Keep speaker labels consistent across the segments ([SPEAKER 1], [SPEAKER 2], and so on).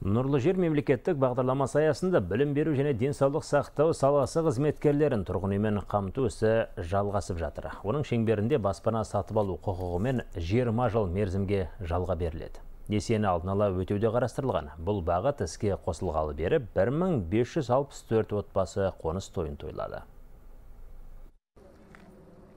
[SPEAKER 1] Нұрлы жер мемлекеттік бағдарламасы аясында білім беру және денсаулық сақтау саласы қызметкерлерін тұрғын үймен қамту ісі жалғасып жатыр. Оның шеңберінде баспана сатып алу құқығымен 20 жыл мерзімге жалға беріледі. Несиені алдын ала өтеуде қарастырылған. Бұл бағыт іске қосылғалы бері 1564 отбасы қоныс тойын тойлады.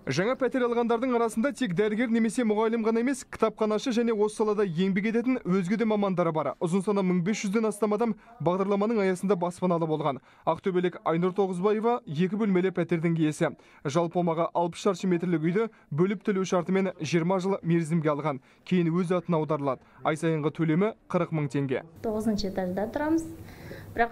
[SPEAKER 2] Жаңа пәтер алғандардың арасында тек дәрігер немесе мұғалім ғана емес, кітапханашы және осы салада еңбек ететін өзге де мамандары бар. Ұзын саны 1500-ден астам адам бағдарламаның аясында баспаналы болған. Ақтөбелік Айнұр Тоғызбаева екі бөлмелі пәтердің иесі. Жалпы аумағы 60 шаршы метрлік үйді бөліп төлеу шартымен 20 жыл мерзімге алған. Кейін өз атына аударылады. Ай сайынғы төлемі 40 мың теңге.
[SPEAKER 3] 9-шы этажда тұрамыз. Бірақ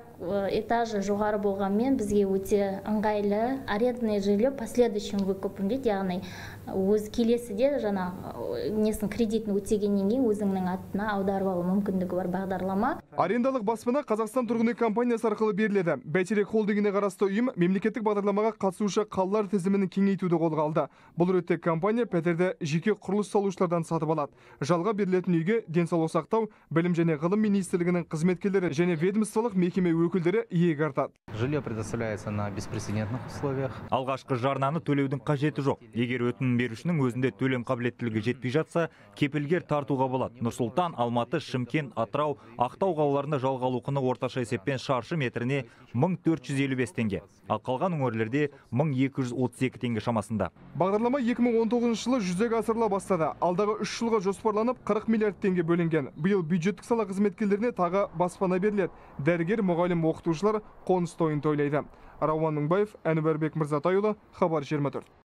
[SPEAKER 3] этажы жоғары болғанмен бізге өте ыңғайлы. Арендное жилье последующим выкупом дейді, яғни өз келесіде жаңа несін кредитін өтегеннен кейін өзіңнің атына аударып алу мүмкіндігі бар бағдарлама.
[SPEAKER 2] Арендалық баспана Қазақстан тұрғын үй компаниясы арқылы беріледі. Бәйтерек холдингіне қарасты ұйым мемлекеттік бағдарламаға қатысушы қалалар тізімін кеңейтуді қолға алды. Бұл ретте компания пәтерді жеке құрылыс салушылардан сатып алады. Жалға берілетін үйге денсаулық сақтау, білім және ғылым министрлігінің қызметкерлері және ведомстволық мекеме өкілдері иек артады.
[SPEAKER 4] Жилье предоставляется на беспрецедентных условиях.
[SPEAKER 5] Алғашқы жарнаны төлеудің қажеті жоқ. Егер өтінім берушінің өзінде төлем қабілеттілігі жетпей жатса, кепілгер тартуға болады. Нұр-Сұлтан, Алматы, Шымкент, Атырау, Ақтау қалаларында жалға алу құны орташа есеппен шаршы метріне 1455 теңге. Ал қалған өңірлерде 1232 теңге шамасында.
[SPEAKER 2] Бағдарлама 2019 жылы жүзеге асырыла бастады. Алдағы 3 жылға жоспарланып 40 миллиард теңге бөлінген. Биыл бюджеттік сала қызметкерлеріне тағы баспана беріледі. Дәрігер, мұғалім, оқытушылар қоныс тойын тойлайды. Рауан Мыңбаев, Әнуарбек Мырзатайұлы, Хабар 24.